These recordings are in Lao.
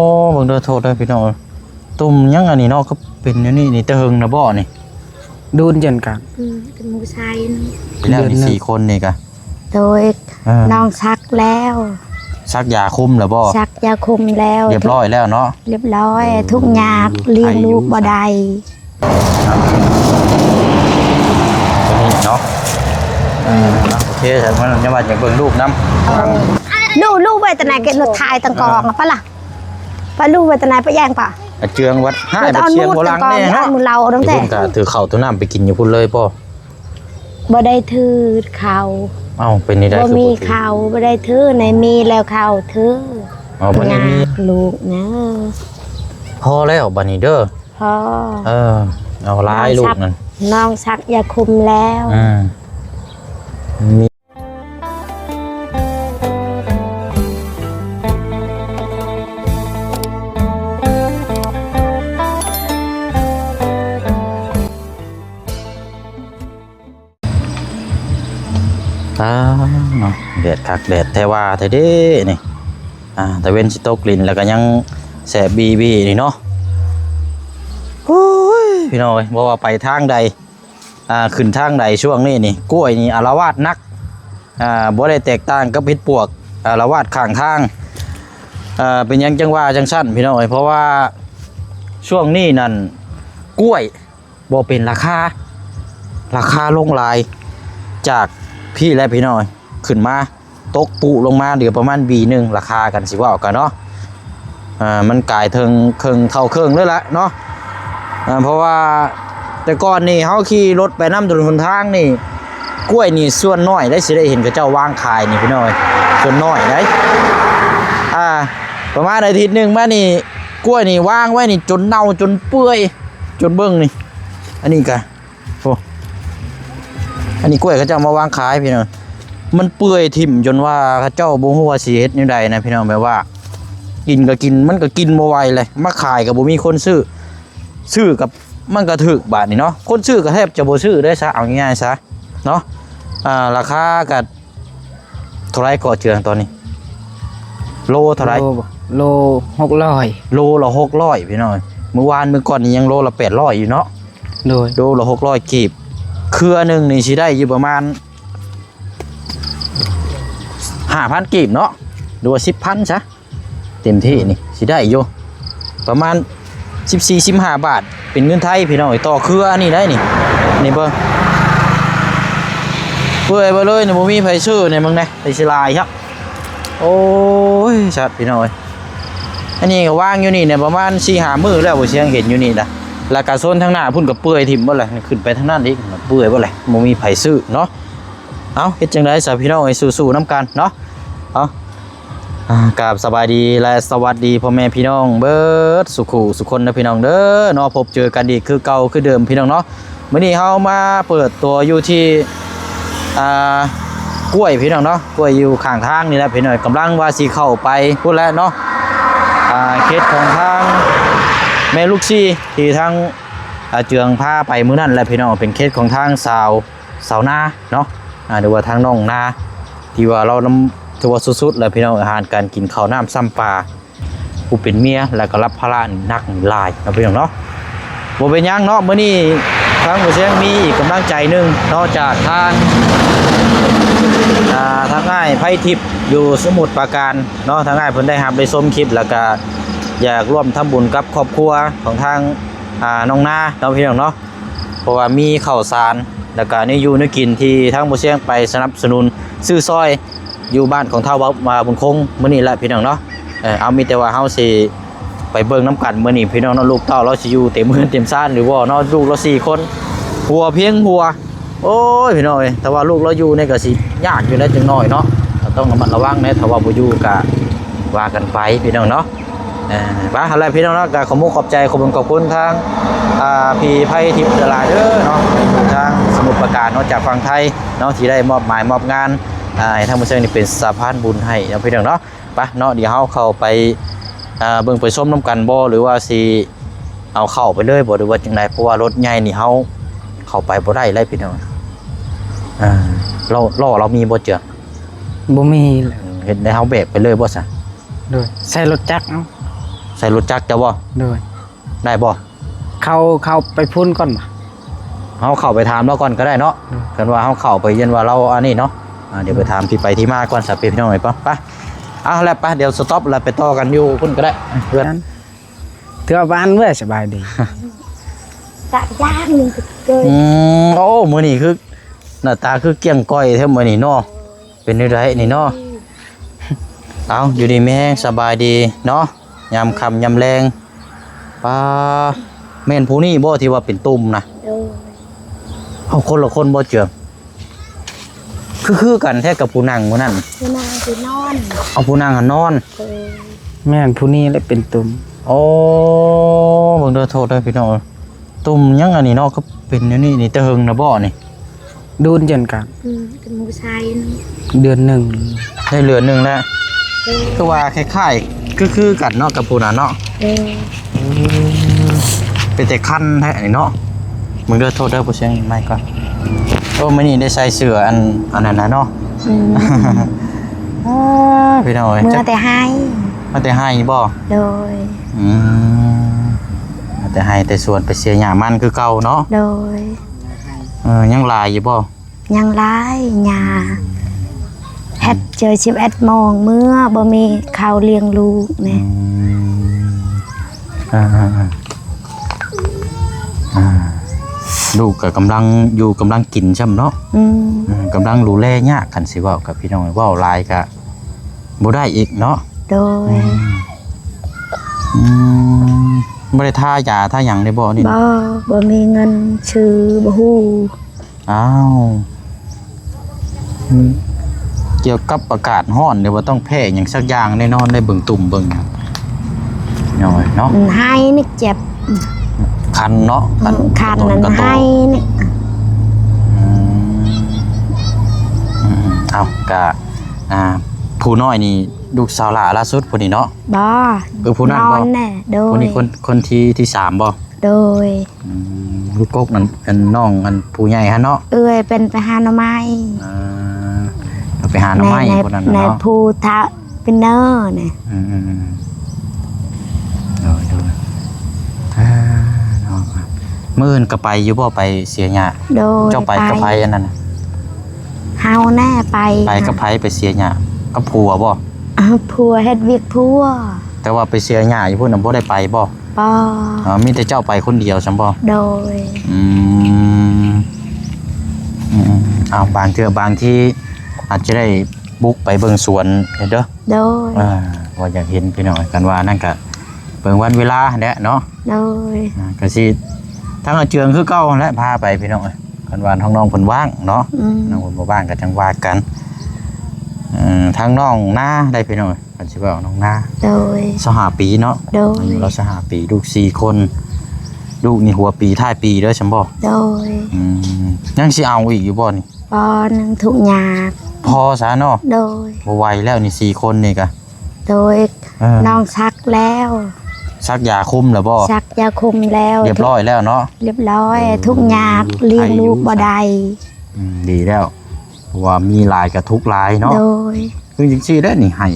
ໂອ້ ເບິ່ງເດີ ໂທດເດີພີ່ນ້ອງ ຕຸ່ມຫຍັງອັນນີ້ເນາະ ຄືເປັນແນວນີ້ນີ້ ແຕ່ເຫິງນະບໍ່ນີ້? ໂດນຈັນການ ອືມ ເປັນໝູຊາຍ ແລ້ວນີ້ ເດືອນໜຶ່ງ ສີ່ຄົນນີ້ກະ ໂດຍ ເອີ ນ້ອງສັກແລ້ວ ສັກຢາຄຸມແລ້ວບໍ່? ສັກຢາຄຸມແລ້ວ ຮຽບຮ້ອຍແລ້ວເນາະ ຮຽບຮ້ອຍ ເອີ ທຸກຍາກ ລ້ຽງລູກບໍ່ໄດ້ ຕົວນີ້ເນາະ ເອີ ໂອເຄ ມັນຍັງວ່າຢາກເບິ່ງລູກນຳ ລູກ ລູກໄວ້ແຕ່ໃນເກັບລົດຖ່າຍຕັ້ງກອງ ເອີ ປະລະ ປະລູກໄວ້ແຕ່ໃນປະແຍງປະ ອາເຈືອງວັດ ໃຫ້ບັດຊຽງບໍ່ລັງແນ່ເນາະ ມື້ເລົ່າຕັ້ງແຕ່ ເພິ່ນກະຖືເຂົ້າຖືນ້ຳໄປກິນຢູ່ພຸ້ນເລີຍບໍ່? ບໍ່ໄດ້ຖືເຂົ້າ ເອົ້າ ເປັນນີ້ໄດ້ ບໍ່ມີເຂົ້າ ບໍ່ໄດ້ຖື ໃນມີແລ້ວເຂົ້າຖື ເອົາ ບໍ່ໄດ້ມີ ຍາກລູກນະ ພໍແລ້ວບັດນີ້ເດີ ພໍ ເອີ ເອົາຫຼາຍລູກນັ້ນ ນ້ອງສັກຢາຄຸມແລ້ວ ອືມ ມີ ອ່າເນາະ ແດດຄັກແດດແທ້ວ່າແທ້ເດ້ນີ້ ອ່າ ຕາເວັນຊິຕົກຫຼິ້ນ ແລ້ວກໍຍັງແສບບີໆນີ້ເນາະ ໂອ້ຍ ພີ່ນ້ອງເອີຍ ບໍ່ວ່າໄປທາງໃດ ອ່າ ຂຶ້ນທາງໃດຊ່ວງນີ້ນີ້ ກ້ວຍນີ້ອາລະວາດໜັກ ອ່າ ບໍ່ໄດ້ແຕກຕ່າງກັບເຫັດປວກ ອາລະວາດຂ້າງທາງ ເປັນຫຍັງຈັ່ງວ່າຈັ່ງຊັ້ນ ພີ່ນ້ອງເອີຍ ເພາະວ່າຊ່ວງນີ້ນັ້ນ ກ້ວຍ ບໍ່ເປັນລາຄາ ລາຄາລົງຫຼາຍ ຈາກພີ້ແຫຼະພີ່ນ້ອງ ຂຶ້ນມາ ຕົກປຸລົງມາ ເຫຼືອປະມານບີໜຶ່ງ ລາຄາກັນ ຊິເວົ້າກັນເນາະ ເອີ ມັນກາຍເຖິງເຄິ່ງເທົ່າເຄິ່ງເລີຍລະເນາະ ເອີ ເພາະວ່າແຕ່ກ່ອນນີ້ ເຮົາຂີ່ລົດໄປນຳຖະໜົນຫົນທາງນີ້ ກ້ວຍນີ້ສ່ວນໜ້ອຍໄດ໋ ຊິໄດ້ເຫັນເຂົາເຈົ້າວາງຂາຍນີ້ພີ່ນ້ອງເອີຍ ສ່ວນໜ້ອຍໄດ໋ ອ່າ ປະມານອາທິດໜຶ່ງມານີ້ ກ້ວຍນີ້ວາງໄວ້ນີ້ຈົນເນົ່າຈົນເປື່ອຍ ຈົນເບິ່ງນີ້ ອັນນີ້ກະ ໂອ້ ອັນນີ້ກ້ວຍເຂົາເຈົ້າມາວາງຂາຍພີ່ນ້ອງ ມັນເປື່ອຍຖິ້ມຈົນວ່າເຂົາເຈົ້າບໍ່ຮູ້ວ່າຊິເຮັດແນວໃດນະພີ່ນ້ອງ ແບບວ່າກິນກໍກິນ ມັນກໍກິນບໍ່ໄຫວເລີຍ ມາຂາຍກໍບໍ່ມີຄົນຊື້ ຊື້ກັບ ມັນກໍຖືກບາດນີ້ເນາະ ຄົນຊື້ກໍແທບຈະບໍ່ຊື້ໄດ້ຊະ ເອົາງ່າຍໆຊະເນາະ ອ່າ ລາຄາກໍ ເທົ່າໃດເກາະເຈືອງຕອນນີ້ ໂລເທົ່າໃດ? ໂລ ໂລຫົກຮ້ອຍ ໂລລະຫົກຮ້ອຍພີ່ນ້ອງ ມື້ວານມື້ກ່ອນນີ້ຍັງໂລລະແປດຮ້ອຍຢູ່ເນາະ ໂດຍ ໂລລະຫົກຮ້ອຍກີບ ເຄືອໜຶ່ງນີ້ຊິໄດ້ຢູ່ປະມານຫ້າພັນກີບເນາະ ຫຼືວ່າສິບພັນຊະ ເຕັມທີ່ນີ້ຊິໄດ້ຢູ່ ປະມານສິບສີ່ ສິບຫ້າບາດ ເປັນເງິນໄທພີ່ນ້ອງເອີຍ ຕໍ່ເຄືອນີ້ໄດ໋ນີ້ ນີ້ເບິ່ງ ເປື່ອຍໄປເລີຍນີ້ ບໍ່ມີໃຜຊື້ນີ້ ເບິ່ງແດ່ ໄປຊິຫຼາຍຄັບ ໂອ້ຍ ສັດພີ່ນ້ອງເອີຍ ອັນນີ້ກໍວາງຢູ່ນີ້ນະ ປະມານສີ່ຫ້າມື້ແລ້ວ ບໍ່ຊຽງເຫັນຢູ່ນີ້ນະ ແລ້ວກໍໂຊນທາງໜ້າພຸ້ນກໍເປື່ອຍຖິ້ມເບິດແຫຼະ ຂຶ້ນໄປທາງນັ້ນອີກ ເປື່ອຍເບິດແຫຼະ ບໍ່ມີໃຜຊື້ເນາະ ເອົ້າ ເຮັດຈັ່ງໃດຊະພີ່ນ້ອງເອີຍ ສູ້ໆນຳກັນເນາະ ເອົ້າ ອ່າ ກາບສະບາຍດີ ແລະ ສະຫວັດດີພໍ່ແມ່ພີ່ນ້ອງເບິດສຸຂູສຸຄົນເດີພີ່ນ້ອງເດີເນາະ ພົບເຈີກັນອີກຄືເກົ່າຄືເດີມພີ່ນ້ອງເນາະ ມື້ນີ້ເຮົາມາເປີດຕົວຢູ່ທີ່ ອ່າ ກ້ວຍພີ່ນ້ອງເນາະ ກ້ວຍຢູ່ຂ້າງທາງນີ້ແຫຼະພີ່ນ້ອງ ກຳລັງວ່າຊິເຂົ້າໄປພຸ້ນແຫຼະເນາະ ອ່າ ເຂດຂອງທາງແມ່ລູກສີ່ ທີ່ທາງ ອ່າ ເຈືອງພາໄປມື້ນັ້ນແຫຼະພີ່ນ້ອງ ເປັນເຂດຂອງທາງຊາວ ຊາວນາເນາະ ອ່າ ຫຼືວ່າທາງໜອງນາ ທີ່ວ່າລາວນຳ ຖືວ່າສຸດໆແລ້ວພີ່ນ້ອງ ອາຫານການກິນ ເຂົ້ານ້ຳຊ້ຳປາ ຜູ້ເປັນເມຍ ແລ້ວກໍຮັບພາລະໜັກຫຼາຍເນາະພີ່ນ້ອງເນາະ ບໍ່ເປັນຫຍັງເນາະ ມື້ນີ້ທາງໝູ່ຊຽງມີອີກກຳລັງໃຈໜຶ່ງເນາະ ຈາກທາງ ອ່າ ທາງອ້າຍໄພທິບຢູ່ສະໝຸດປາການເນາະ ທາງອ້າຍເພິ່ນໄດ້ຮັບໄດ້ຊົມຄລິບ ແລ້ວກໍຢາກຮ່ວມທຳບຸນກັບຄອບຄົວຂອງທາງ ອ່າ ນ້ອງນາເນາະ ພີ່ນ້ອງເນາະ ເພາະວ່າມີເຂົ້າສານ ແລ້ວກະແນວຢູ່ແນວກິນທີ່ທາງໝູ່ຊຽງໄປສະໜັບສະໜູນຊື້ຊ່ອຍຢູ່ບ້ານຂອງທ້າວ ອ່າ ບຸນຄົງມື້ນີ້ແຫຼະພີ່ນ້ອງເນາະ ເອີ ເອົາ ມີແຕ່ວ່າເຮົາຊິໄປເບິ່ງນຳກັນມື້ນີ້ພີ່ນ້ອງເນາະ ລູກເຕົ້າລາວຊິຢູ່ເຕັມເຮືອນເຕັມຊານຫຼືບໍ່ເນາະ ລູກລາວສີ່ຄົນ ຜົວພຽງຜົວ ໂອ້ຍ ພີ່ນ້ອງເອີຍ ຖ້າວ່າລູກລາວຢູ່ນີ້ກໍຊິຍາກຢູ່ແຫຼະຈັກໜ້ອຍເນາະ ກໍຕ້ອງລະມັດລະວັງແດ່ ຖ້າວ່າບໍ່ຢູ່ກໍວ່າກັນໄປພີ່ນ້ອງເນາະ ເອີ ໄປ ຫັ້ນແຫຼະພີ່ນ້ອງເນາະ ກໍຂອບມຸກຂອບໃຈ ຂອບຄຸນຂອບຄຸນທາງ ອ່າ ພີ່ໄພທິບຫຼາຍໆເດີເນາະ ຢູ່ທາງສະໝຸດປາການເນາະ ຈາກຝັ່ງໄທເນາະ ທີ່ໄດ້ມອບໝາຍມອບງານ ອ່າ ໃຫ້ທາງໝູ່ຊຽງນີ້ເປັນສະພານບຸນໃຫ້ເນາະ ພີ່ນ້ອງເນາະ ໄປເນາະ ດຽວເຮົາເຂົ້າໄປ ອ່າ ເບິ່ງໄປຊົມນຳກັນບໍ່ ຫຼືວ່າຊິເອົາເຂົ້າໄປເລີຍບໍ່ ຫຼືວ່າຈັ່ງໃດ ເພາະວ່າລົດໃຫຍ່ນີ້ເຮົາເຂົ້າໄປບໍ່ໄດ້ເລີຍພີ່ນ້ອງ ອ່າ ລໍ້ ລໍ້ລາວມີບໍ່ເຈືອງ? ບໍ່ມີ ເຮັດໃຫ້ເຮົາແບກໄປເລີຍບໍ່ຊະ? ໂດຍ ໃຊ້ລົດຈັກເອົາ ໃສ່ລົດຈັກເຈົ້າບໍ່? ໂດຍ ໄດ້ບໍ່? ເຂົາ ເຂົາໄປພຸ້ນກ່ອນບໍ່? ເຮົາເຂົ້າໄປຖາມລາວກ່ອນກໍໄດ້ເນາະ. ໂດຍ ຄັນວ່າເຮົາເຂົ້າໄປ ຢ້ານວ່າລາວອັນນີ້ເນາະ. ອ່າ ດຽວໄປຖາມທີ່ໄປທີ່ມາກ່ອນຊະ ພີ່ນ້ອງເອີຍ. ໄປ ໄປ ເອົາແລ້ວ ໄປ ດຽວສະຕັອບ ແລ້ວໄປຕໍ່ກັນຢູ່ພຸ້ນກໍໄດ້ ເພື່ອນ. ເທື່ອບ້ານເວີຍ ສະບາຍດີ. ກະຢ່າງໜຶ່ງກໍເກີນ. ອືມ ໂອ້ ມື້ນີ້ຄື ໜ້າຕາຄືກ້ຽງກ້ອຍແທ້ມື້ນີ້ເນາະ. ເປັນແນວໃດນີ້ເນາະ? ເອົາ ຢູ່ດີມີແຮງ ສະບາຍດີເນາະ. ຍາມຄ່ຳຍາມແລງ ປ້າ ແມ່ນຜູ້ນີ້ບໍ່ທີ່ວ່າເປັນຕຸ່ມນະ? ໂດຍ ເອົາ ຄົນລະຄົນບໍ່ເຈື່ອງ? ຄື ຄືກັນແທ້ກັບຜູ້ນັ່ງມື້ນັ້ນ. ຜູ້ນັ່ງທີ່ນອນ. ເອົາ ຜູ້ນັ່ງຫັ້ນນອນ. ໂດຍ ແມ່ນຜູ້ນີ້ແຫຼະເປັນຕຸ່ມ. ໂອ້ ເບິ່ງເດີ ໂທດເດີພີ່ນ້ອງ. ຕຸ່ມຫຍັງອັນນີ້ເນາະ ຄືເປັນແນວນີ້ນີ້ ແຕ່ເຫິງນະບໍ່ນີ້? ໂດນຈົນກັນ ອືມ ເປັນຜູ້ຊາຍນະ ເດືອນໜຶ່ງ ໄດ້ເດືອນໜຶ່ງແລ້ວ. ເອີ ຄືວ່າຄ້າຍໆ ຄື ຄືກັນເນາະກັບຜູ້ນັ້ນເນາະ. ເອີ ເປັນແຕ່ຄັນແທ້ນີ້ເນາະ. ເບິ່ງເດີ ໂທດເດີ ບໍ່ຊຽງໄມກ່ອນ. ໂອ້ ມື້ນີ້ໄດ້ໃສ່ເສື້ອອັນ ອັນນັ້ນນະເນາະ. ອືມ ອ້າ ພີ່ນ້ອງເອີຍ ເມືອແຕ່ໄຮ່. ມາແຕ່ໄຮ່ບໍ່? ໂດຍ ອືມ ມາແຕ່ໄຮ່ແຕ່ສວນ ໄປເສຍຫຍ້າມັນຄືເກົ່າເນາະ. ໂດຍ ເອີ ຍັງຫຼາຍຢູ່ບໍ່? ຍັງຫຼາຍຫຍ້າ ເຮັດເຈີສິບເອັດໂມງເມືອ ບໍ່ມີເຂົ້າລ້ຽງລູກແນ່. ອືມ ອ່າໆໆ ອ່າ ລູກກໍກຳລັງຢູ່ກຳລັງກິນຊ້ຳເນາະ. ອືມ ອືມ ກຳລັງດູແລຍາກ ຄັນຊິເວົ້າກັບພີ່ນ້ອງ ເວົ້າຫຼາຍກະບໍ່ໄດ້ອີກເນາະ. ໂດຍ ອືມ ອືມ ບໍ່ໄດ້ທາຢາທາຫຍັງໄດ້ບໍ່ນີ້? ບໍ່ ບໍ່ມີເງິນຊື້ ບໍ່ຮູ້. ອ້າວ ອືມ ກ່ຽວກັບອາກາດຮ້ອນນີ້ ບໍ່ຕ້ອງແພ້ຫຍັງສັກຢ່າງແນ່ນອນ ໄດ້ເບິ່ງຕຸ່ມເບິ່ງຫຍັງເນາະ. ອືມ ໄຮ່ນີ້ເຈັບ ຄັນເນາະ ອືມ ຄັນ ຄັນ ກະຕຸ່ມ ອັນ ກະຕຸ່ມ ໄຮ່ນີ້. ອືມ ອືມ ເອົາ ກະ ອ່າ ຜູ້ນ້ອຍນີ້ລູກສາວຫຼ້າ ຫຼ້າສຸດຜູ້ນີ້ເນາະ? ບໍ່ ເອີ ຜູ້ນັ້ນບໍ່? ນອນແນ່ ໂດຍ ຜູ້ນີ້ຄົນ ຄົນທີ ທີສາມບໍ່? ໂດຍ ອືມ ລູກກົກນັ້ນ ອັນນ້ອງ ອັນຜູ້ໃຫຍ່ຫັ້ນເນາະ? ເອື້ອຍເພິ່ນໄປຫາໜໍ່ໄມ້. ອ່າ ໄປຫາໜໍ່ໄມ້ ໃນ ຜູ້ນັ້ນ ໃນ ເນາະ ໃນພູທະເປັນເນີນະ. ອືມ ອືມ ອືມ ໂດຍ ໂດຍ ອ່າ ເນາະ ມື້ອື່ນກໍໄປຢູ່ບໍ່? ໄປເສຍຫຍ້າ. ໂດຍ ເຈົ້າໄປ ໄປກັບໃຜອັນນັ້ນນະ? ເຮົາແນ່ໄປ. ໄປກັບໃຜໄປເສຍຫຍ້າ? ກັບຜົວບໍ່? ເອີ ຜົວເຮັດວຽກຜົວ. ແຕ່ວ່າໄປເສຍຫຍ້າຢູ່ພຸ້ນນະ ບໍ່ໄດ້ໄປບໍ່? ບໍ່ ອໍ ມີແຕ່ເຈົ້າໄປຄົນດຽວຊັ້ນບໍ່? ໂດຍ ອືມ ອືມ ເອົາ ບາງເທື່ອບາງທີອາດຈະໄດ້ບຸກໄປເບິ່ງສວນເດີ. ໂດຍ ອ່າ ວ່າຢາກເຫັນພີ່ນ້ອງ ຄັນວ່ານັ້ນກະເບິ່ງວັນເວລາຫັ້ນແຫຼະເນາະ. ໂດຍ ອ່າ ກະຊິ ທາງອາເຈືອງຄືເກົ່າຫັ້ນແຫຼະ ພາໄປພີ່ນ້ອງເອີຍ ຄັນວ່ານ້ອງໆເພິ່ນວ່າງເນາະ. ອືມ ນ້ອງເພິ່ນບໍ່ວ່າງກະຈັ່ງວ່າກັນ. ເອີ ທາງນ້ອງນາໄດ້ພີ່ນ້ອງເອີຍ ຄັນຊິເວົ້ານ້ອງນາ ໂດຍ ຊາວຫ້າປີເນາະ. ໂດຍ ອາຍຸລາວຊາວຫ້າປີ ລູກສີ່ຄົນ. ລູກນີ້ຫົວປີທ້າຍປີເດີຊັ້ນບໍ່? ໂດຍ ອືມ ຍັງຊິເອົາອີກຢູ່ບໍ່ນີ້? ບໍ່ ຍັງທຸກຍາກ ພໍຊະເນາະ. ໂດຍ ບໍ່ໄຫວແລ້ວນີ້ ສີ່ຄົນນີ້ກະ. ໂດຍ ເອີ ນ້ອງສັກແລ້ວ. ສັກຢາຄຸມແລ້ວບໍ່? ສັກຢາຄຸມແລ້ວ ຮຽບຮ້ອຍແລ້ວເນາະ. ຮຽບຮ້ອຍ ເອີ ທຸກຍາກ ລ້ຽງລູກບໍ່ໄດ້. ອືມ ດີແລ້ວ ເພາະວ່າມີຫຼາຍກະທຸກຫຼາຍເນາະ. ໂດຍ ຄືຈັ່ງຊີ້ແຫຼະນີ້ໃຫ້.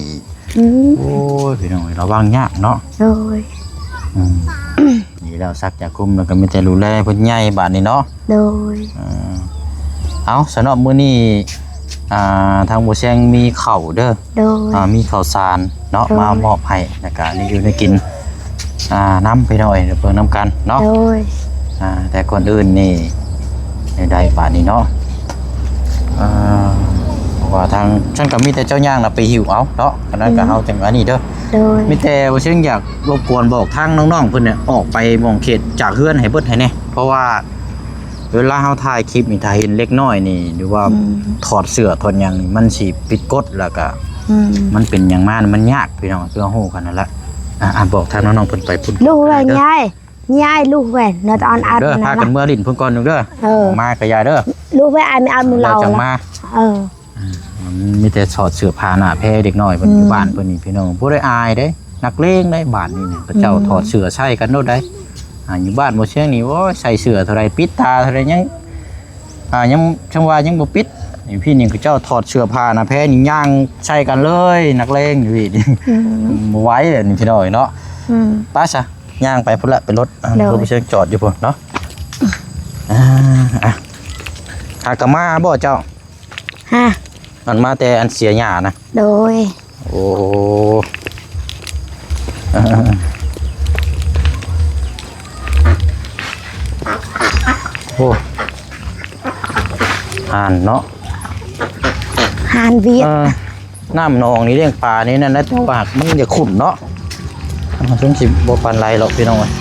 ອືມ ໂອ້ຍ ພີ່ນ້ອງເອີຍ ລະວັງຍາກເນາະ. ໂດຍ ອືມ ນີ້ແລ້ວ ສັກຢາຄຸມແລ້ວກໍມີແຕ່ດູແລເພິ່ນໃຫຍ່ບາດນີ້ເນາະ. ໂດຍ ເອີ ເອົາ ສະເນາະ ມື້ນີ້ ອ່າ ທາງບໍ່ແຊງມີເຂົ້າເດີ. ໂດຍ ອ່າ ມີເຂົ້າສານເນາະ ໂດຍ ມາມອບໃຫ້ ແລ້ວກະນີ້ຢູ່ໃນກິນ ອ່າ ນຳພີ່ນ້ອງເອີຍ ເບິ່ງນຳກັນເນາະ. ໂດຍ ອ່າ ແຕ່ກ່ອນອື່ນນີ້ ແນວໃດບາດນີ້ເນາະ? ເອີ ເພາະວ່າທາງຊັ້ນກໍມີແຕ່ເຈົ້າຍ່າງນະໄປຫິ້ວເອົາເນາະ. ອັນນັ້ນກໍ ອືມ ເຮົາຈັ່ງອັນນີ້ເດີ. ໂດຍ ມີແຕ່ວ່າເຊິ່ງຢາກລົບກວນບອກທາງນ້ອງໆເພິ່ນເນຍ ອອກໄປໝ່ອງເຂດຈາກເຮືອນໃຫ້ເບິດໃຫ້ແດ່ ເພາະວ່າເວລາເຮົາຖ່າຍຄລິບນີ້ ຖ້າເຫັນເດັກນ້ອຍນີ້ ຫຼືວ່າ ອືມ ຖອດເສື້ອຖອດຫຍັງນີ້ ມັນຊິຜິດກົດ ແລ້ວກໍ ອືມ ມັນເປັນຫຍັງມາ ມັນຍາກ ພີ່ນ້ອງ ຄືເຮົາຮູ້ກັນນັ້ນລະ. ອ່າ ບອກທາງນ້ອງໆເພິ່ນໄປພຸ້ນ ລູກວ່າ ເດີ ຍາຍ ຍາຍລູກແວ່ນ ເນາະ ຕອນອັດ ເດີ ນະ ພາກັນເມືອຫຼິ້ນພຸ້ນກ່ອນໜຶ່ງເດີ. ເອີ ມາກະຢ່າເດີ ລູກແວ່ນ ອາຍໄປເອົານຳລາວ ແລ້ວຈັ່ງມາ. ເອີ ອືມ ມັນມີແຕ່ຖອດເສື້ອຜ້າໜ້າແພເດັກນ້ອຍເພິ່ນ ອືມ ຢູ່ບ້ານເພິ່ນນີ້ ພີ່ນ້ອງ ບໍ່ໄດ້ອາຍເດ້ ນັກເລງໄດ້ບ້ານນີ້ນະ ເຂົາເຈົ້າ ອືມ ຖອດເສື້ອໃສ່ກັນໂລດໄດ໋. ອ່າ ຢູ່ບ້ານບໍ່ຊຽງນີ້ ໂອ້ຍ ໃສ່ເສື້ອເທົ່າໃດ ປິດຕາເທົ່າໃດ ຍັງ ອ່າ ຍັງ ຈັ່ງວ່າຍັງບໍ່ປິດ. ຢູ່ພີ້ນີ້ເຂົາເຈົ້າຖອດເສື້ອຜ້າໜ້າແພນີ້ ຍ່າງໃສ່ກັນເລີຍ ນັກເລງຢູ່ພີ້ນີ້. ອືມ ບໍ່ໄຫວແລ້ວນີ້ ພີ່ນ້ອງເນາະ. ອືມ ໄປຊະ ຍ່າງໄປພຸ້ນລະ ໄປລົດ ອ່າ ໂດຍ ລົດໄປເຊີງຈອດຢູ່ພຸ້ນເນາະ. ອ່າ ອ່ະ ຫາກະມາບໍ່ເຈົ້າ? ຮະ ມັນມາແຕ່ອັນເສຍຫຍ້ານະ. ໂດຍ ໂອ້ ເອີ ໂອ້ ຫ່ານເນາະ ຫ່ານວຽກ. ເອີ ນ້ຳໜອງນີ້ລ້ຽງປານີ້ນັ້ນນະ ແຕ່ວ່າມັນຢາກຂຸ້ນເນາະ ມັນເຖິງຊິບໍ່ປານໃດດອກພີ່ນ້ອງເອີຍ.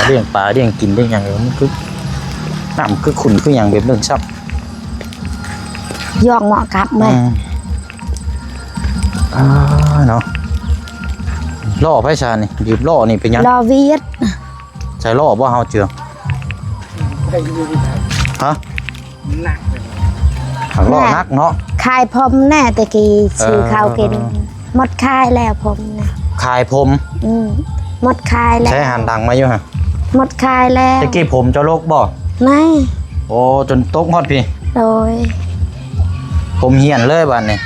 ລ້ຽງປາລ້ຽງກິນລ້ຽງຫຍັງ ມັນຄື ນ້ຳຄືຂຸ້ນຄືຫຍັງແບບນັ້ນຊ້ຳ. ຢອກເໝາະກັບແມ່ ອືມ ອ່າ ເນາະ. ລໍ້ໃຜຊະນີ້? ຢືມລໍ້ນີ້ເປັນຫຍັງ? ລໍ້ວຽດ. ໃສ່ລໍ້ບໍ່ເຮົາເຈືອງ? ຮະ? ໜັກເລີຍ ຖັງລໍ້ໜັກເນາະ. ຂາຍຜົມແນ່ແຕ່ກີ້ ຊື້ເຂົ້າກິນ. ເອີ ໝົດຂາຍແລ້ວຜົມນະ. ຂາຍຜົມ? ອືມ ໝົດຂາຍແລ້ວ. ໃຊ້ຫັນຖັງມາຢູ່ຫະ? ໝົດຂາຍແລ້ວ. ແຕ່ກີ້ຜົມເຈົ້າລົກບໍ່? ນາຍ ໂອ້ ຈົນຕົກຮອດພີ້. ໂດຍ ຜົມຫ້ຽນເລີຍບາດນີ້.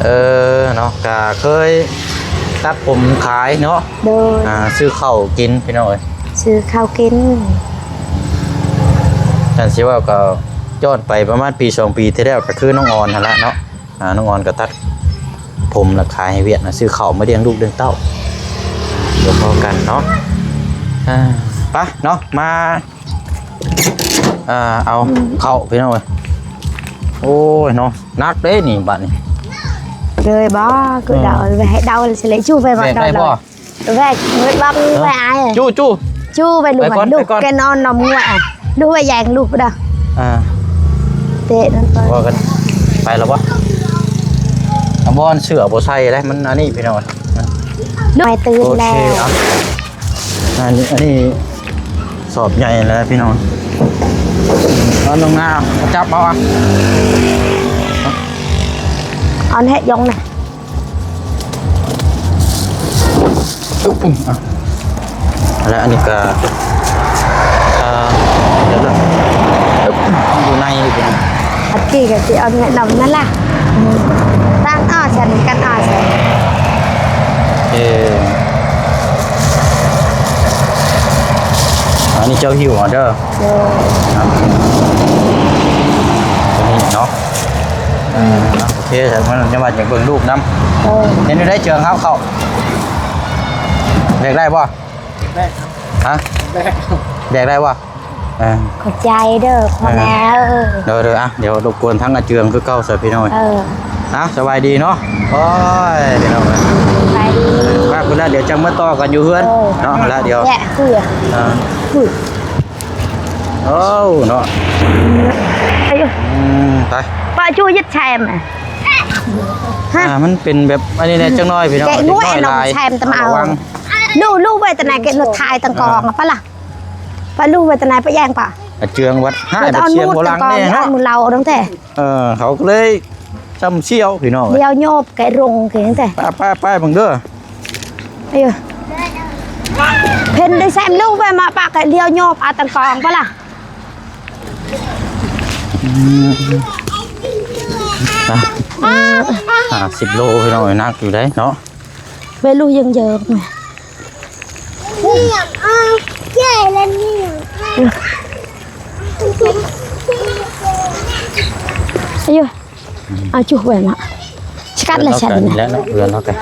ເອີ ເນາະ ກະເຄີຍຕັດຜົມຂາຍເນາະ. ໂດຍ ອ່າ ຊື້ເຂົ້າກິນພີ່ນ້ອງເອີຍ ຊື້ເຂົ້າກິນ. ຄັນຊິເວົ້າກໍຍ້ອນໄປປະມານປີສອງປີທີ່ແລ້ວ ກໍຄືນ້ອງອອນຫັ້ນລະເນາະ. ອ່າ ນ້ອງອອນກໍຕັດຜົມແລ້ວຂາຍໃຫ້ຫວຽດນະ ຊື້ເຂົ້າມາລ້ຽງລູກລ້ຽງເຕົ້າ ດຽວພໍກັນເນາະ. ອ່າ ໄປເນາະ ມາ ອ່າ ເອົາເຂົ້າພີ່ນ້ອງເອີຍ. ໂອ້ຍເນາະ ໜັກເດ້ນີ້ບາດນີ້. ເລີຍບໍ່? ຄືເດົາ ເອີ ໄວ້ໃຫ້ເດົາຊິເລຍ ຈູໄປບໍ່? ແບກໄດ້ບໍ່? ເດົາ ແບກ ເອີ ແບກ ເອີ ແບກອ້າຍ ຈູ ຈູ ຈູໄປລູກ ໄປກ່ອນ ລູກ ໄປກ່ອນ ແກນອນນຳງົວ ລູກໄປແຍງລູກເດີ. ອ່າ ເຕະນັ້ນໄປ ວ່າກັນ ໄປແລ້ວບໍ່? ອາ ບໍ່ ອັນເສື້ອບໍ່ໃສ່ເດ້ ມັນອັນນີ້ພີ່ນ້ອງ. ລູກໄປຕື່ນແລ້ວ ໂອເຄ ເອົາ ອັນນີ້ ອັນນີ້ສອບໃຫຍ່ແລ້ວພີ່ນ້ອງ. ເອົາລົງໜ້າ ຈັບເອົາ ເອົາໃຫ້ຢອງນະ. ອຶບ ອືມ ອ່ະ ແລະ ອັນນີ້ກະ ເອີ ດຽວເດີ ອຶບ ຢູ່ໃນນີ້ເປັນ ອັນນີ້ກະຊິເອົາແນະນຳນັ້ນລະ ອືມ ຕັ້ງອ້າຊັ້ນກັນອ້າຊັ້ນ ເອີ ອັນນີ້ເຈົ້າຫິ້ວເອົາເດີ ໂດຍ ຕົວນີ້ເນາະ ອືມ ອ່າ ໂອເຄ ມັນຍັງວ່າຢາກເບິ່ງລູກນຳ ເອີ ເຫັນຢູ່ໃດເຈີງເຮົາເຂົ້າ ແບກໄດ້ບໍ່? ແບກ ຮະ? ແບກ ແບກໄດ້ບໍ່? ເອີ ຂອບໃຈເດີພໍ່ແມ່ເອີຍ ເອີ ໂດຍໆ ອ່ະ ດຽວລົບກວນທັງອາເຈືອງຄືເກົ່າຊະພີ່ນ້ອງ ເອີ ອ່ະ ສະບາຍດີເນາະ ໂອ້ຍ ພີ່ນ້ອງເອີຍ ສະບາຍດີ ວ່າພຸ້ນລະ ດຽວຈັ່ງມາຕໍ່ກັນຢູ່ເຮືອນ ເອີ ເນາະ ລະດຽວ ແຍະຄື ອ່າ ຄື ໂອ້ ເນາະ ອາຍຸ ອືມ ໄປ ປະຈູຍຶດແຊມ ຮະ ອ່າ ມັນເປັນແບບອັນນີ້ແດ່ຈັກໜ້ອຍພີ່ນ້ອງ ແກະງວຍ ເດັກນ້ອຍຫຼາຍ ແຊມຕະມາ ລະວັງ ລູກ ລູກໄວ້ຕະໄນ ແກະນວດຂາຍຕັງກອງ ອ່າ ປະລະ ປະລູກໄວ້ຕະໄນ ປະແຍງປະ ອາເຈືອງວັດ ໃຫ້ບັດສຽງບໍ່ລັງແນ່ເນາະ ມື້ເລົ່າຕັ້ງແຕ່ ເອີ ເຂົາກໍເລີຍຊ້ຳສ່ຽວພີ່ນ້ອງ ດຽວໂຍບແກະລົງແກະແຕ່ ໄປໆໆ ເບິ່ງເດີ ອາຍຸ ເພັນໄດ້ແຊມລູກໄວ້ມາປະກະດຽວໂຍບອາຕັງກອງປະລະ ອືມ ອ່ະ ຫ້າສິບໂລພີ່ນ້ອງ ໜັກຢູ່ເດ້ເນາະ ໄວ້ລູກເຢິງໆ ອາຍຸ ອືມ ອາຈຸໄວ້ມາ ສະກັດລະຊັ້ນ ເພື່ອນເຮົາກະ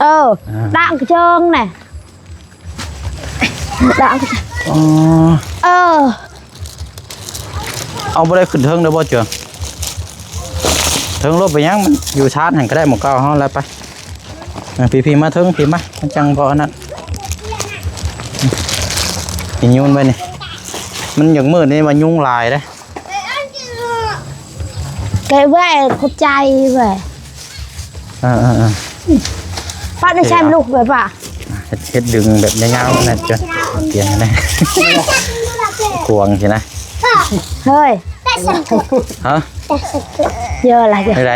ເອີ ອ່າ ດາງກະເຈິງນະ ດາງ ອໍ ເອີ ເອົາ ບໍ່ໄດ້ຂຶ້ນເທິງເດີບໍ່ເຈີ ເທິງລົດໄປຫຍັງ ມັນຢູ່ຊານຫັ້ນກະໄດ້ ໝ່ອງເກົ່າເຮົາແລ້ວໄປ ອ່າ ພີ້ໆ ມາເທິງພີ້ມາ ມັນຈັ່ງບໍ່ອັນນັ້ນ ກິນຍູນໄວ້ນີ້ ມັນຢາກມືດນີ້ວ່າຍຸງຫຼາຍເດ້ ແກະໄວ້ ຂອບໃຈເວີຍ ເອີໆໆ ປະໃນແຊມລູກເວີຍປະ ເຮັດ ເຮັດດຶງແບບຍາວໆ ນັ້ນຈະ ປ່ຽນນະ ກວງຊີ້ນະ ເຮີຍ ຮະ ເຢີລະ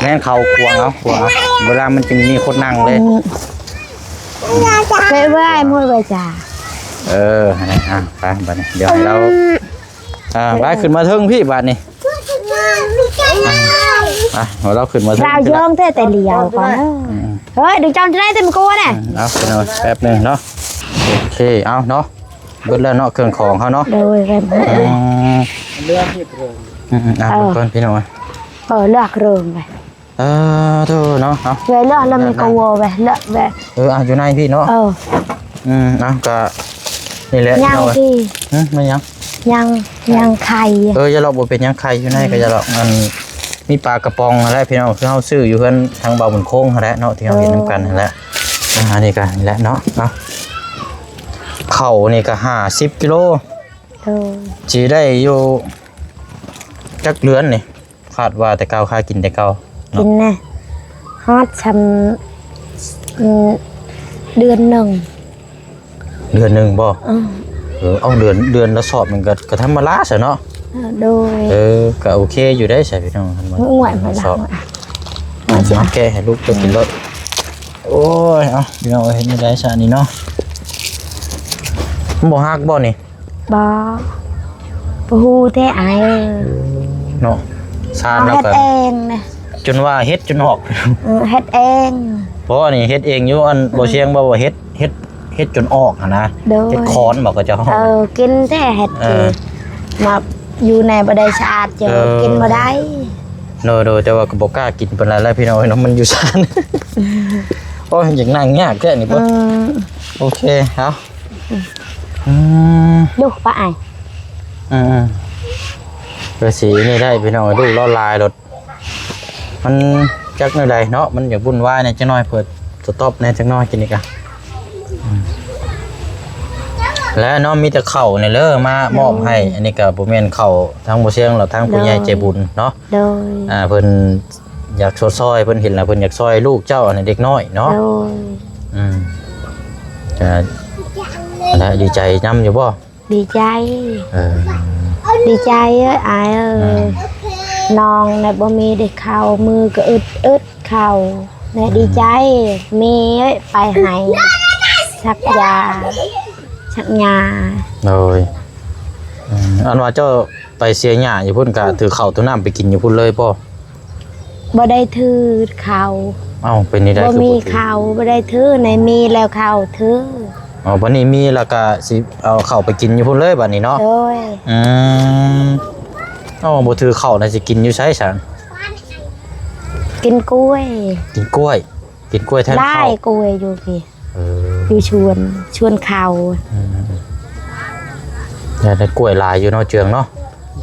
ແມ່ນເຂົາກວງເອົາ ກວງເອົາ ເວລາມັນຈຶ່ງມີຄົນນັ່ງເລີຍ ອືມ ເກີດເມື່ອຍ ເມື່ອຍໄວຈາ ເອີ ຫັ້ນແຫຼະ ອ່ະ ໄປບາດນີ້ ດຽວໃຫ້ລາວ ອ່າ ໄປຂຶ້ນມາເທິງພີ້ບາດນີ້ ອ່ະ ໃຫ້ລາວຂຶ້ນມາເທິງ ລາວເຢີງແທ້ແຕ່ຫຼຽວກ່ອນເດີ ອືມ ເອີຍ ດຶງຈອມຈະໄດ້ເຕັມກົວແດ່. ອືມ ເອົາ ເອົາ ແປັບໜຶ່ງເນາະ. ໂອເຄ ເອົາເນາະ ເບິດແລ້ວເນາະ ເຄື່ອງຂອງເຮົາເນາະ. ໂດຍ ແມ່ນ ອືມ ເລືອກເຮັດເພິ່ນ ອືມ ເອົາ ເອີ ເບິ່ງກ່ອນພີ່ນ້ອງ. ເອີ ເລືອກເລື່ອງໄປ. ເອີ ໂທເນາະ ເອົາ ເວລາລະມີກະວໍໄວ ເວລາ ເອີ ອ່າ ຢູ່ໃນພີ້ເນາະ. ເອີ ອືມ ເອົາ ກະນີ້ແຫຼະ ຍັງພີ້. ຫຶ ແມ່ນຫຍັງ? ຍັງ ຍັງໄຂ່. ເອີ ຢ່າຫຼອກ ບໍ່ເປັນຫຍັງ ໄຂ່ຢູ່ໃນ ອືມ ກະຢ່າຫຼອກ. ອັນ ມີປາກະປ໋ອງຫັ້ນແຫຼະພີ່ນ້ອງ ຄືເຮົາຊື້ຢູ່ເຮືອນທາງບ່າວບຸນຄົງຫັ້ນແຫຼະເນາະ ທີ່ເຮົາເຮັດນຳກັນຫັ້ນແຫຼະ. ເອີ ອ່າ ອັນນີ້ກະນີ້ແຫຼະເນາະ. ເອົາ ເຂົ້ານີ້ກະຫ້າສິບກິໂລ. ໂດຍ ຊິໄດ້ຢູ່ຈັກເດືອນນີ້? ຄາດວ່າແຕ່ເກົ່າ ຄາດກິນແຕ່ເກົ່າເນາະ. ກິນນະ ຮອດຊ່ຳ ອືມ ເດືອນໜຶ່ງ. ເດືອນໜຶ່ງບໍ່? ເອີ ເອີ ເອົາ ເດືອນ ເດືອນລະສອບມັນກະ ກະທຳມະດາຊະເນາະ. ເອີ ໂດຍ ເອີ ກະໂອເຄຢູ່ເດ້ຊະພີ່ນ້ອງ ຄັນວ່າ ໂອ້ຍ ສອບ ມາແກະໃຫ້ລູກເຈົ້າກິນໂລດ. ໂອ້ຍ ເອົາ ພີ່ນ້ອງເອີຍ ເຮັດແນວໃດຊະນີ້ເນາະ? ມັນບໍ່ຫັກບໍ່ນີ້? ບໍ່ ບໍ່ຮູ້ແທ້ອ້າຍເອີຍ ເນາະ. ຊານລາວກະ ເຮົາເຮັດເອງນະ ຈົນວ່າເຫັດຈົນອອກ. ເອີ ເຮັດເອງ. ເພາະວ່ານີ້ເຮັດເອງຢູ່ ອັນ ອືມ ບໍ່ຊຽງບໍ່ວ່າເຫັດ ເຫັດ ເຫັດຈົນອອກຫັ້ນນະ. ໂດຍ ເຫັດຄອນບໍ່ ເຂົາເຈົ້າ ເອີ ກິນແທ້ເຫັດ. ເອີ ມາຢູ່ໃນບໍ່ໄດ້ສະອາດເຈີ ເອີ ກິນບໍ່ໄດ້. ໂດຍ ໂດຍ ແຕ່ວ່າກະບໍ່ກ້າກິນປານໃດແຫຼະພີ່ນ້ອງເອີຍເນາະ ມັນຢູ່ຊານ. ໂອ້ຍ ຢາກນັ່ງຍາກແທ້ນີ້ບໍ່? ອືມ ໂອເຄ ເອົາ. ອືມ ລູກປະໄອ. ອືມໆ ກະຊິນີ້ໄດ້ພີ່ນ້ອງ ລູກລາວຫຼາຍໂລດ ມັນຈັກແນວໃດເນາະ ມັນຢາກວຸ່ນວາຍແດ່ຈັກໜ້ອຍ ເປີດສະຕັອບແດ່ຈັກໜ້ອຍ ກິນນີ້ກະ ອືມ ແລະເນາະ ມີແຕ່ເຂົ້ານີ້ເລີມາມອບໃຫ້. ໂດຍ ອັນນີ້ກະບໍ່ແມ່ນເຂົ້າທາງບໍ່ຊຽງ ແລະທາງຜູ້ໃຫຍ່ ໂດຍ ໃຈບຸນເນາະ. ໂດຍ ອ່າ ເພິ່ນ ຢາກຊົດຊ່ອຍ ເພິ່ນເຫັນແລ້ວເພິ່ນຢາກຊ່ອຍລູກເຈົ້າ ອັນເດັກນ້ອຍເນາະ. ໂດຍ ອືມ ກະ ອັນນັ້ນ ດີໃຈນຳຢູ່ບໍ່? ດີໃຈ. ເອີ ດີໃຈເອີຍອ້າຍເອີຍ. ອືມ ນ້ອງນະບໍ່ມີໄດ້ເຂົ້າ ມືກະອຶດໆ ເຂົ້ານະ. ອືມ ດີໃຈ. ແມ່ເອີຍ ໄປໃຫ້ສັກຢາ ສັກຢາ. ໂດຍ ອືມ ອັນວ່າເຈົ້າໄປເສຍຫຍ້າຢູ່ພຸ້ນ ກະຖືເຂົ້າຖືນ້ຳໄປກິນຢູ່ພຸ້ນເລີຍບໍ່? ບໍ່ໄດ້ຖືເຂົ້າ. ເອົ້າ ເປັນແນວໃດ ບໍ່ມີເຂົ້າ ຄືບໍ່ຖື? ບໍ່ໄດ້ຖື ໃນມີແລ້ວເຂົ້າຖື. ອໍ ບັດນີ້ມີແລ້ວກະຊິເອົາເຂົ້າໄປກິນຢູ່ພຸ້ນເລີຍບັດນີ້ເນາະ. ໂດຍ ອືມ ເອົ້າ ບໍ່ຖືເຂົ້າລະຊິກິນຢູ່ໃສຊັ້ນ? ກິນກ້ວຍ ກິນກ້ວຍ ກິນກ້ວຍແທນເຂົ້າ. ຫຼາຍກ້ວຍຢູ່ພີ້ ເອີ ຢູ່ສວນ ສວນເຂົ້າ. ອືມ ຢາກໄດ້ກ້ວຍຫຼາຍຢູ່ເນາະ ເຈືອງເນາະ.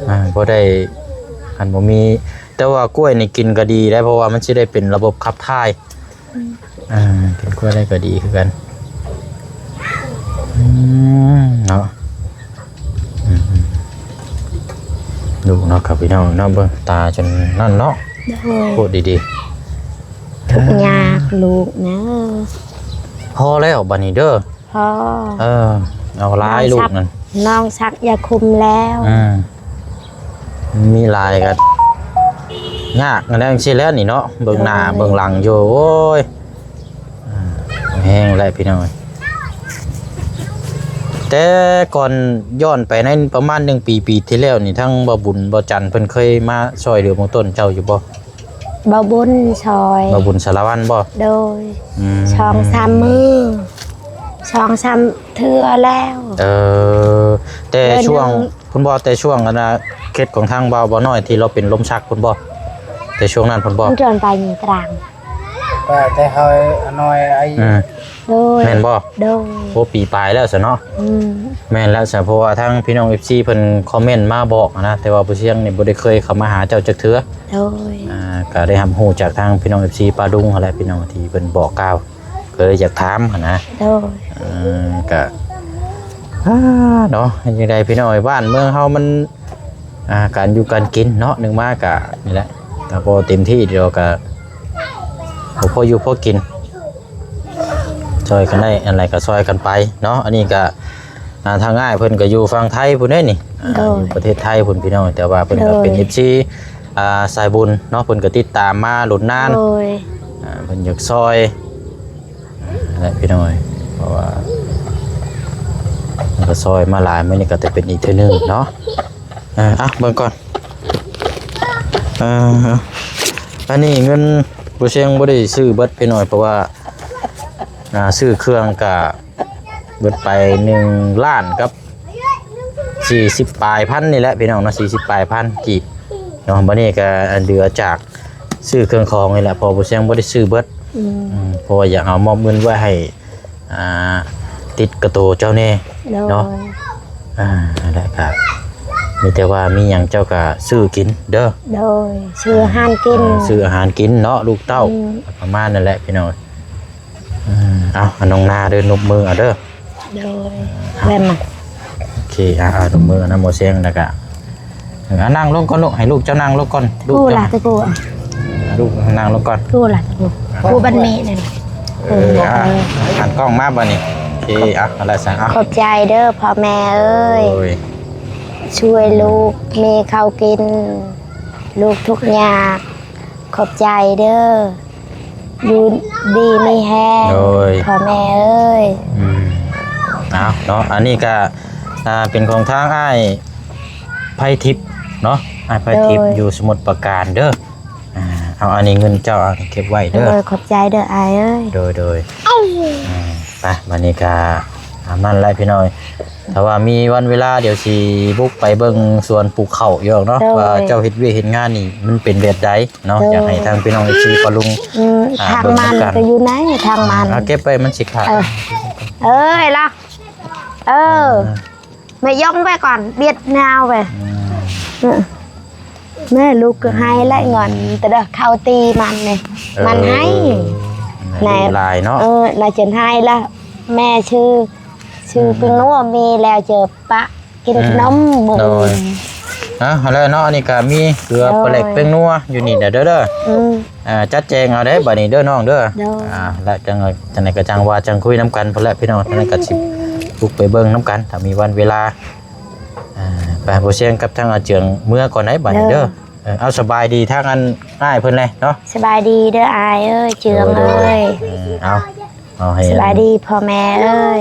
ອ່າ ບໍ່ໄດ້ ຄັນບໍ່ມີ ແຕ່ວ່າກ້ວຍນີ້ກິນກະດີໄດ໋ ເພາະວ່າມັນຊິໄດ້ເປັນລະບົບຂັບຖ່າຍ. ອືມ ອ່າ ກິນກ້ວຍໄດ້ກະດີຄືກັນ. ອືມ ເນາະ ອືມ ດູເນາະ ກັບພີ່ນ້ອງເນາະ ເບິ່ງຕາຈົນນັ້ນເນາະ. ໂດຍ ໂຄດດີໆ ທຸກຍາກລູກນະ. ພໍແລ້ວບັດນີ້ເດີ. ພໍ ເອີ ເອົາຫຼາຍລູກນັ້ນ ນ້ອງສັກຢາຄຸມແລ້ວ. ອືມ ມີຫຼາຍກະຍາກຫັ້ນແຫຼະ ຈັ່ງຊີ້ແຫຼະນີ້ເນາະ ເບິ່ງໜ້າ ໂດຍ ເບິ່ງຫຼັງຢູ່. ໂອ້ຍ ອ່າ ແຮງແຫຼະພີ່ນ້ອງ. ແຕ່ກ່ອນ ຍ້ອນໄປໃນປະມານໜຶ່ງປີ ປີທີ່ແລ້ວນີ້ ທັງບ່າວບຸນ ບ່າວຈັນ ເພິ່ນເຄີຍມາຊ່ອຍເຫຼືອເບື້ອງຕົ້ນເຈົ້າຢູ່ບໍ່? ບ່າວບຸນຊ່ອຍ ບ່າວບຸນສາລະວັນບໍ່? ໂດຍ ອືມ ສອງສາມມື້ ສອງສາມເທື່ອແລ້ວ. ເອີ ແຕ່ຊ່ວງພຸ້ນບໍ່? ແຕ່ຊ່ວງອັນນາເຂດຂອງທາງບ່າວ ບ່າວນ້ອຍທີ່ລາວເປັນລົມຊັກພຸ້ນບໍ່? ແຕ່ຊ່ວງນັ້ນພຸ້ນບໍ່? ມັນຈອນໄປນີ້ຕາງ ແຕ່ເຮົາອັນນ້ອຍໄອ ອືມ ໂດຍ ແມ່ນບໍ່? ໂດຍ ໂອ້ ປີປາຍແລ້ວຊະເນາະ. ອືມ ແມ່ນແລ້ວຊະ ເພາະວ່າທາງພີ່ນ້ອງເອັຟຊີເພິ່ນຄອມເມັນມາບອກນະ ແຕ່ວ່າຜູ້ຊຽງນີ້ບໍ່ໄດ້ເຄີຍເຂົ້າມາຫາເຈົ້າຈັກເທື່ອ. ໂດຍ ອ່າ ກະໄດ້ຮັບຮູ້ຈາກທາງພີ່ນ້ອງເອັຟຊີປາດຸງຫັ້ນແຫຼະ ພີ່ນ້ອງທີ່ເພິ່ນບອກກ່າວ ກະເລີຍຢາກຖາມຫັ້ນນະ. ໂດຍ ເອີ ກະ ອ່າ ເນາະ ເຮັດຈັ່ງໃດພີ່ນ້ອງເອີຍ ບ້ານເມືອງເຮົາມັນ ອ່າ ການຢູ່ການກິນເນາະ ໜຶ່ງມາກະນີ້ແຫຼະ ກະບໍ່ເຕັມທີ່ດຽວກະບໍ່ພໍຢູ່ພໍກິນ ຊ່ອຍກັນໄດ້ອັນໃດກະຊ່ອຍກັນໄປເນາະ. ອັນນີ້ກະ ອ່າ ທາງອ້າຍເພິ່ນກະຢູ່ຝັ່ງໄທພຸ້ນເດ້ນີ້ ອ່າ ໂດຍ ຢູ່ປະເທດໄທພຸ້ນພີ່ນ້ອງ ແຕ່ວ່າເພິ່ນກະ ໂດຍ ເປັນເອັຟຊີ ອ່າ ສາຍບຸນເນາະ ເພິ່ນກະຕິດຕາມມາດົນນານ ໂດຍ ອ່າ ເພິ່ນຢາກຊ່ອຍ ແຫຼະພີ່ນ້ອງເອີຍ ເພາະວ່າມັນກະຊ່ອຍມາຫຼາຍ ມື້ນີ້ກະຈະເປັນອີກເທື່ອໜຶ່ງເນາະ. ເອີ ເອົາເບິ່ງກ່ອນ ເອີ ອັນນີ້ເງິນບໍ່ຊຽງບໍ່ໄດ້ຊື້ເບິດພີ່ນ້ອງເອີຍ ເພາະວ່າ ອ່າ ຊື້ເຄື່ອງກະເບິດໄປໜຶ່ງລ້ານກັບສີ່ສິບປາຍພັນນີ້ແຫຼະພີ່ນ້ອງເນາະ ສີ່ສິບປາຍພັນກີບເນາະ. ບັດນີ້ກະເຫຼືອຈາກຊື້ເຄື່ອງຂອງນີ້ແຫຼະ ເພາະບໍ່ແຊງບໍ່ໄດ້ຊື້ເບິດ ອືມ ອືມ ເພາະວ່າຢາກເອົາມອບເງິນໄວ້ໃຫ້ ອ່າ ຕິດກະໂຕເຈົ້າແດ່ ໂດຍ ເນາະ. ອ່າ ແລ້ວກະມີແຕ່ວ່າມີຫຍັງເຈົ້າກະຊື້ກິນເດີ ໂດຍ ຊື້ອາຫານກິນ ເອີ ຊື້ອາຫານກິນເນາະ ລູກເຕົ້າ ອືມ ປະມານນັ້ນແຫຼະພີ່ນ້ອງ. ອືມ ເອົາ ນ້ອງນາເດີ ນົບມືເອົາເດີ ໂດຍ ເອີ ເອົາ ແວ່ນມາ ໂອເຄ ອ່າ ນົບມືນຳໝໍແຊງ ແລ້ວກະ ເອີ ອ່າ ນັ່ງລົງກ່ອນລູກ ໃຫ້ລູກເຈົ້ານັ່ງລົງກ່ອນ ລູກເຈົ້າ ລູກນັ່ງລົງກ່ອນ ກູລະ ກູບັນເມນີ້ ເອີ ອ່າ ເອີ ຫັນກ້ອງມາບັດນີ້ ໂອເຄ ອ່າ ເອົາລະຊະ ອ່າ ຂອບໃຈເດີພໍ່ແມ່ເອີຍ ໂດຍ ຊ່ວຍລູກມີເຂົ້າກິນ ລູກທຸກຍາກ ຂອບໃຈເດີ ຢູ່ດີມີແຮງ ໂດຍ ພໍ່ແມ່ເອີຍ ອືມ ເອົາເນາະ ອັນນີ້ກະ ອ່າ ເປັນຂອງທາງອ້າຍໄພທິບເນາະ ອ້າຍໄພທິບ ໂດຍ ຢູ່ສະໝຸດປາການເດີ ອ່າ ເອົາ ອັນນີ້ເງິນເຈົ້າ ເອົາເກັບໄວ້ເດີ ໂດຍ ຂອບໃຈເດີອ້າຍເອີຍ ໂດຍ ໂດຍ ອືມ ໄປ ບັດນີ້ກະຕາມນັ້ນແຫຼະພີ່ນ້ອງ ຖ້າວ່າມີວັນເວລາ ດຽວຊິບຸກໄປເບິ່ງສວນປູກເຂົ້າຢູ່ດອກເນາະ ໂດຍ ວ່າເຈົ້າເຮັດວຽກເຮັດງານນີ້ມັນເປັນແບບໃດ ເນາະ ໂດຍ ຢາກໃຫ້ທາງພີ່ນ້ອງເອັຟຊີ ພໍ່ລຸງ ອືມ ອ່າ ທາງມັນກະຢູ່ໃນ ທາງມັນ ອ່າ ເກັບໄປມັນຊິຂາດ ເອີ ເອີຍລະ ເອີ ອ່າ ແມ່ຢອງໄວ້ກ່ອນ ບຽດນາວໄວ້ ອືມ ເອີ ແມ່ລູກກະໃຫ້ລະເງິນ ແຕ່ເດີເຂົ້າຕີມັນນີ້ ເອີ ມັນໃຫ້ ແມ່ ແມ່ ຫຼາຍເນາະ ເອີ ລະຈະໃຫ້ລະ ແມ່ຊື້ ຊື້ ອືມ ເປັນງົວມີແລ້ວຈະປະ ກິນ ອືມ ຂະໜົມມື້ ໂດຍ ອ່າ ຫັ້ນແຫຼະເນາະ ອັນນີ້ກະມີເກືອ ໂດຍ ປາແຫຼກແປ້ງນົວຢູ່ນີ້ແຫຼະເດີ ອືມ ອ່າ ຈັດແຈງເອົາເດີ ບັດນີ້ເດີນ້ອງເດີ ໂດຍ ອ່າ ແລະຈັ່ງ ຈັ່ງໃດກະຈັ່ງວ່າຈັ່ງຄຸຍນຳກັນພຸ້ນແຫຼະພີ່ນ້ອງ ຈັ່ງໃດກະຊິບຸກໄປເບິ່ງນຳກັນ ຖ້າມີວັນເວລາ ອ່າ ໄປ ບໍ່ຊຽງກັບທາງອາເຈືອງເມືອກ່ອນໃດ ບັດນີ້ເດີ ໂດຍ ເອີ ເອົາ ສະບາຍດີທາງອັນອ້າຍເພິ່ນແຫຼະເນາະ ສະບາຍດີເດີອ້າຍເອີຍ ເຈືອງເອີຍ ໂດຍ ເອີ ເອົາ ເອົາໃຫ້ ສະບາຍດີພໍ່ແມ່ເອີຍ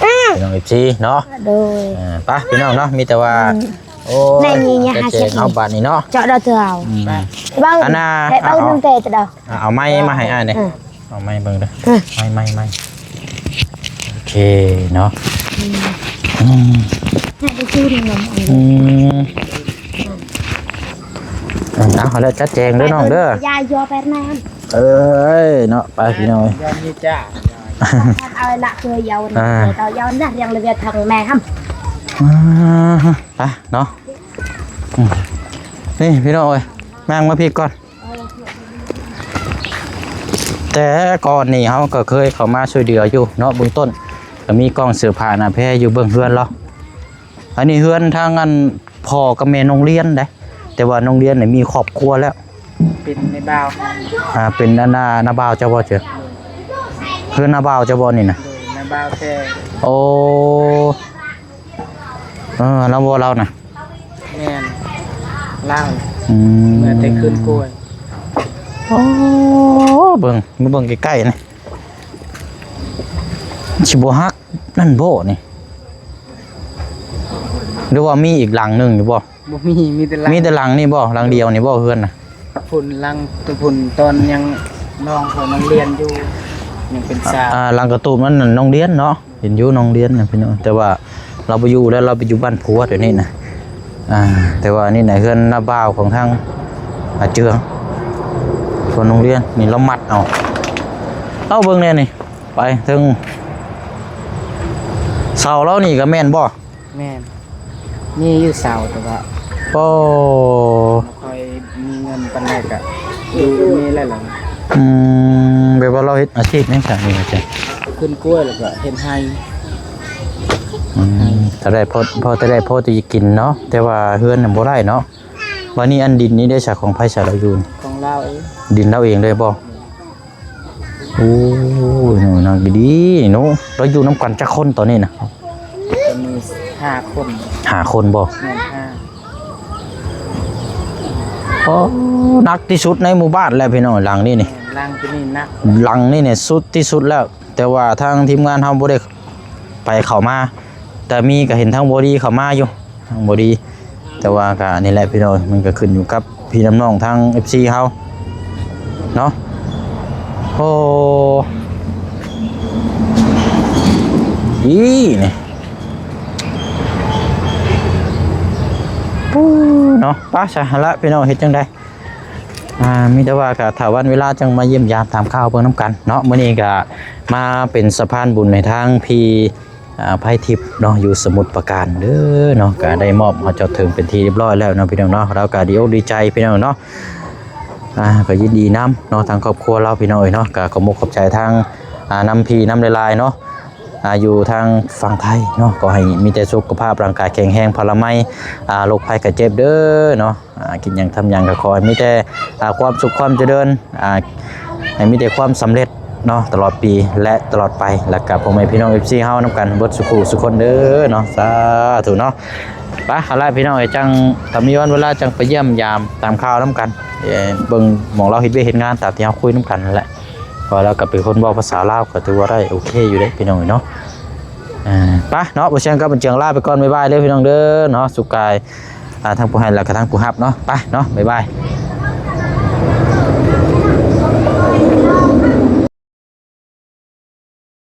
ອ່າ ພີ່ນ້ອງເອັຟຊີເນາະ ໂດຍ ອ່າ ໄປພີ່ນ້ອງເນາະ ມີແຕ່ວ່າ ອືມ ໂອ້ຍ ແມ່ນີ້ຫາເຈັດເຮົາບາດນີ້ເນາະ ເຈາະດາວເທື່ອເອົາ ອືມ ເບິ່ງ ອັນນ່າ ໃຫ້ເອົາ ເອົາ ນ້ຳແຕ່ດອກ ເອົາໄມ້ມາໃຫ້ອ້າຍແດ່ ເອີ ເອົາໄມ້ເບິ່ງເດີ ເອີ ໄມ້ ໄມ້ ໄມ້ ໂອເຄເນາະ ອືມ ອືມ ໃຫ້ໄປຊື້ນ້ຳ ອືມ ເອົາແລ້ວ ຈັດແຈງເດີນ້ອງເດີ ຢາຢໍໄປນຳ ເອີຍເນາະ ໄປພີ່ນ້ອງເອີຍ ຢາມີຈ້າ ເອົາລະເອີຍ ເອົາ ອ່າ ເອົານະ ຮຽງລະວຽທາງແມ່ຫຳ ອ່າ ໄປເນາະ ອືມ ນີ້ພີ່ນ້ອງເອີຍ ນັ່ງມາພີ້ກ່ອນ ແຕ່ກ່ອນນີ້ເຮົາກໍເຄີຍເຂົ້າມາຊ່ວຍເຫຼືອຢູ່ເນາະ ເບື້ອງຕົ້ນກໍມີກ້ອງເສື້ອຜ້າໜ້າແພຢູ່ເບື້ອງເຮືອນລາວ ອັນນີ້ເຮືອນທາງອັນພໍ່ກັບແມ່ນ້ອງລຽນເດ້ ແຕ່ວ່ານ້ອງລຽນນີ້ມີຄອບຄົວແລ້ວ ເປັນນາຍບ່າວ ອ່າ ເປັນອັນນາ ນາບ່າວເຈົ້າບໍ່ເຈີ ເຮືອນນາບ່າວເຈົ້າບໍ່ນີ້ນະ ໂດຍ ນາບ່າວແທ້ ໂອ້ ເອີ ລາວບໍ່ລາວນະ ແມ່ນ ລາວ ອືມ ເມື່ອແຕ່ຄືນກ້ວຍ ໂອ້ ເບິ່ງ ມາເບິ່ງໃກ້ໆນະ ຊິບໍ່ຫັກນັ້ນບໍ່ນີ້ ຫຼືວ່າມີອີກຫຼັງໜຶ່ງຢູ່ບໍ່? ບໍ່ມີ ມີແຕ່ຫຼັງ ມີແຕ່ຫຼັງນີ້ບໍ່? ຫຼັງດຽວນີ້ບໍ່? ເຮືອນນະ ພຸ້ນຫຼັງ ພຸ້ນຕອນຍັງນ້ອງເຂົາຍັງຮຽນຢູ່ ຍັງເປັນສາວ ອ່າ ຫຼັງກະຕູບນັ້ນນ້ອງລຽນເນາະ ເຫັນຢູ່ນ້ອງລຽນນະພີ່ນ້ອງ ແຕ່ວ່າລາວບໍ່ຢູ່ແລ້ວ ລາວໄປຢູ່ບ້ານຜົວດຽວນີ້ນະ ອ່າ ແຕ່ວ່ານີ້ນະເຮືອນນ້າບ່າວຂອງທາງອາເຈືອງ ສ່ວນນ້ອງລຽນນີ້ລາວມັດເອົາ ເອົາເບິ່ງແດ່ນີ້ ໄປເຖິງເສົາລາວນີ້ກະແມ່ນບໍ່? ແມ່ນ ມີຢູ່ເສົາ ແຕ່ວ່າ ໂອ້ ບໍ່ຄ່ອຍມີເງິນປານໃດກະຢູ່ແບບນີ້ແຫຼະລະ ອືມ ແບບວ່າລາວເຮັດອາຊີບຫຍັງຊະນີ້ອາຈານ? ຂຶ້ນກ້ວຍແລ້ວກະເຮັດໄຮ່ ອືມ ໄຮ່ ເທົ່າໃດພໍ ພໍເທົ່າໃດພໍທີ່ຈະກິນເນາະ ແຕ່ວ່າເຮືອນນະບໍ່ໄດ້ເນາະ ບາດນີ້ອັນດິນນີ້ເດຊະ ຂອງໃຜຊະລາວຢູ່ນີ້? ຂອງລາວເອງ ດິນລາວເອງເລີຍບໍ່? ໂອ້ຍ ນັ່ງດີໆເນາະ ລາວຢູ່ນຳກັນຈັກຄົນຕອນນີ້ນະ? ຕອນນີ້ຫ້າຄົນ ຫ້າຄົນບໍ່? ແມ່ນ ຫ້າ ໂອ້ ໜັກທີ່ສຸດໃນໝູ່ບ້ານແລ້ວພີ່ນ້ອງ ຫຼັງນີ້ນີ້ ຫຼັງນີ້ໜັກ ຫຼັງນີ້ນີ້ສຸດທີ່ສຸດແລ້ວ ແຕ່ວ່າທາງທີມງານເຮົາບໍ່ໄດ້ໄປເຂົ້າມາ ແຕ່ມີກະເຫັນທາງບໍດີເຂົ້າມາຢູ່ ທາງບໍດີ ແຕ່ວ່າກະນີ້ແຫຼະພີ່ນ້ອງ ມັນກະຂຶ້ນຢູ່ກັບພີ່ນຳນ້ອງທາງເອັຟຊີເຮົາເນາະ ໂອ້ ອີນີ້ ປູ້ ເນາະ ໄປຊະ ຫັ້ນລະພີ່ນ້ອງ ເຮັດຈັ່ງໃດ ອ່າ ມີແຕ່ວ່າກໍຖ້າວັນເວລາຈັ່ງມາຢ້ຽມຢາມຖາມຂ່າວເບິ່ງນຳກັນເນາະ. ມື້ນີ້ກໍມາເປັນສະພານບຸນໃຫ້ທາງພີ່ ອ່າ ໄພທິບເນາະ ຢູ່ສະໝຸດປາການເດີເນາະ ກໍໄດ້ມອບຮອດຈອດເຖິງເປັນທີ່ຮຽບຮ້ອຍແລ້ວເນາະ ພີ່ນ້ອງເນາະ. ລາວກໍດີອົກດີໃຈ ພີ່ນ້ອງເນາະ ອ່າ ກໍຍິນດີນຳເນາະ ທາງຄອບຄົວລາວ ພີ່ນ້ອງເອີຍເນາະ. ກໍຂໍມຸກຂອບໃຈທາງ ອ່າ ນຳພີ່ນຳຫຼາຍໆເນາະ ອ່າ ຢູ່ທາງຝັ່ງໄທເນາະ. ຂໍໃຫ້ມີແຕ່ສຸຂະພາບຮ່າງກາຍແຂງແຮງ ພະລາໄມ ອ່າ ໂລກໄພໄຂ້ເຈັບເດີເນາະ. ອ່າ ຄິດຫຍັງທຳຫຍັງກໍຂໍໃຫ້ມີແຕ່ ອ່າ ຄວາມສຸກຄວາມຈະເລີນ ອ່າ ໃຫ້ມີແຕ່ຄວາມສຳເລັດເນາະ ຕະຫຼອດປີ ແລະ ຕະຫຼອດໄປ. ແລ້ວກໍພໍ່ແມ່ພີ່ນ້ອງ ເອັຟຊີ ເຮົານຳກັນເບິດສູ່ຜູ້ສູ່ຄົນເດີເນາະ ສາທຸເນາະ. ໄປ ເອົາລະພີ່ນ້ອງເອີຍ ຈັ່ງຖ້າມີວັນເວລາຈັ່ງໄປຢ້ຽມຢາມຖາມຂ່າວນຳກັນ ເບິ່ງໝ່ອງລາວເຮັດວຽກເຮັດງານ ຕາມທີ່ເຮົາຄຸຍນຳກັນນັ້ນແຫຼະ. ເພາະວ່າລາວກໍເປັນຄົນເວົ້າພາສາລາວ ກໍຖືວ່າໄດ້ໂອເຄຢູ່ເດ້ ພີ່ນ້ອງເອີຍເນາະ. ອ່າ ໄປເນາະ ບໍ່ຊຽງກັບບໍ່ເຈີງ ລາໄປກ່ອນ ບາຍບາຍເດີພີ່ນ້ອງເດີເນາະ. ສຸກກາຍ ອ່າ ທັງຜູ້ໃຫ້ ແລ້ວກໍທັງຜູ້ຮັບເນາະ. ໄປເນາະ ບາຍບາຍ.